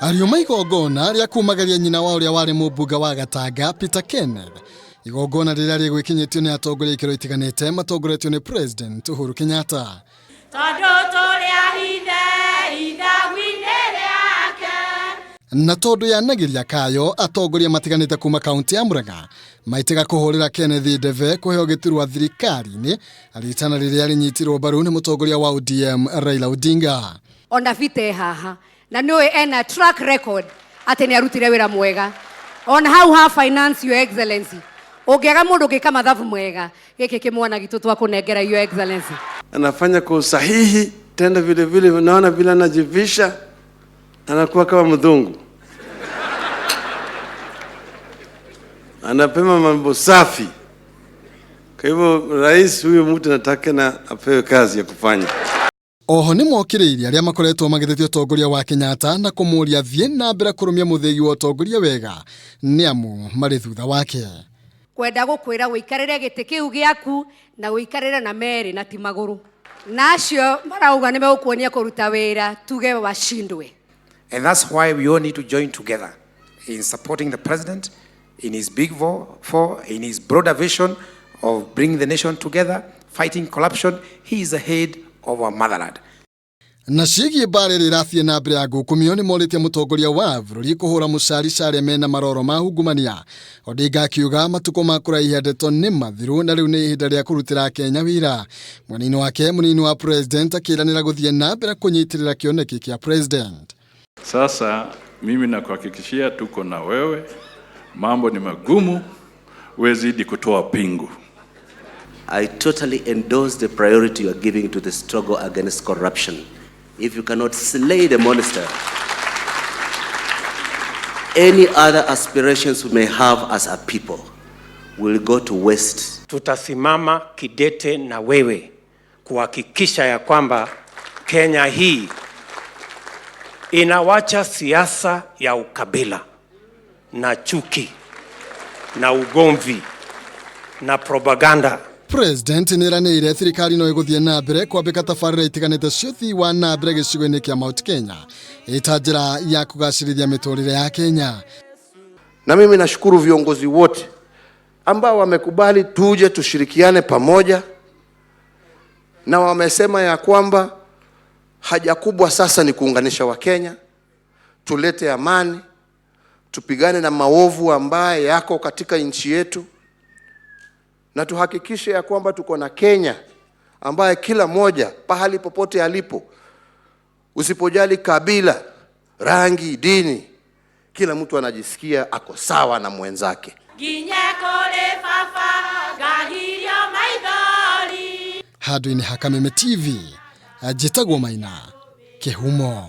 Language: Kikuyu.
Ariuma igongona rĩa kumagaria nyina wa ũrĩa warĩ mũmbunge wa Gatanga Peter Kenneth, igongona rĩrĩa rĩgwĩkinyĩtio nĩ atongoria ikĩro itiganĩte matongoretio nĩ President Uhuru Kenyatta. Tondũ tũrĩ ahithe ithagu-inĩ rĩake. Na tondũ yanagĩria kayo atongoria matiganĩte kuma kaunti ya Murang'a maitĩga kũhũrĩra Kenneth Ndebe kũheo gĩturwa thirikari-inĩ ritana rĩrĩa rĩnyitirwo mbaru nĩ mũtongoria wa ODM Raila Odinga. Ona Peter haha na nĩ ena track record atĩ nĩ arutire wĩra mwega ona hau ha finance, Your Excellency. Ũngĩaga mũndũ ũngĩka mathabu mwega, gĩkĩ kĩmwana gitũ twakũnengera, Your Excellency. Anafanya kwa usahihi, tena vile vile unaona vile anajivisha, anakuwa kama mzungu, anapema mambo safi. Kwa hivyo rais huyu mtu nataka na apewe kazi ya kufanya. Oho nĩ mokĩrĩirie arĩa makoretwo magĩtetia ũtongoria wa Kenyatta na kũmũria thiĩ na mbere kũrũmia mũthĩgi wa ũtongoria wega nĩ amu marĩ thutha wake. Kwenda gũkwĩra ũikarĩre gĩtĩ kĩu gĩaku na ũikarĩre na merĩ na ti magũrũ, na acio marauga nĩ megũkuonia kũruta wĩra, tuge washindwe. And that's why we all need to join together in supporting the president in his big four, in his broader vision of bringing the nation together, fighting corruption. He is the head of our motherland. Na ciĩgiĩ mbara ĩrĩa ĩrathiĩ na mbere ya ngukumio nĩ morĩtie mũtongoria wa bũrũri kũhũra mũcarica arĩa mena maroro ma ungumania. Odinga akiuga matukũ ma kũraihia ndeto nĩ mathiru na rĩu nĩ ihinda rĩa kũrutĩra Kenya wĩra. Mwena-inĩ wake mũnini wa president akĩranĩra gũthiĩ na mbere kũnyitĩrĩra kĩoneki kĩa president. Sasa mimi nakuhakikishia tuko na wewe, mambo ni magumu, wezidi kutoa pingu. I totally endorse the priority you are giving to the struggle against corruption. If you cannot slay the monster, any other aspirations we may have as a people will go to waste. Tutasimama kidete na wewe kuhakikisha ya kwamba Kenya hii inawacha siasa ya ukabila na chuki na ugomvi na propaganda. President nĩ ĩranĩire thirikari no ĩgũthiĩ na mbere kwambĩka tabarĩra itiganĩte cia ũthii wa na mbere gĩcigo-inĩ kĩa Mount Kenya ĩta njĩra ya kũgacĩrithia mĩtũrĩre ya Kenya. Na mimi nashukuru viongozi wote ambao wamekubali tuje tushirikiane pamoja, na wamesema ya kwamba haja kubwa sasa ni kuunganisha Wakenya, tulete amani, tupigane na maovu ambaye yako katika nchi yetu, na tuhakikishe ya kwamba tuko na Kenya ambaye kila mmoja pahali popote alipo, usipojali kabila, rangi, dini, kila mtu anajisikia ako sawa na mwenzake. Nginye kũrĩ baba ngagirio maithori. Handũ-inĩ ha Kameme TV, njĩtagwo Maina Kĩhumo.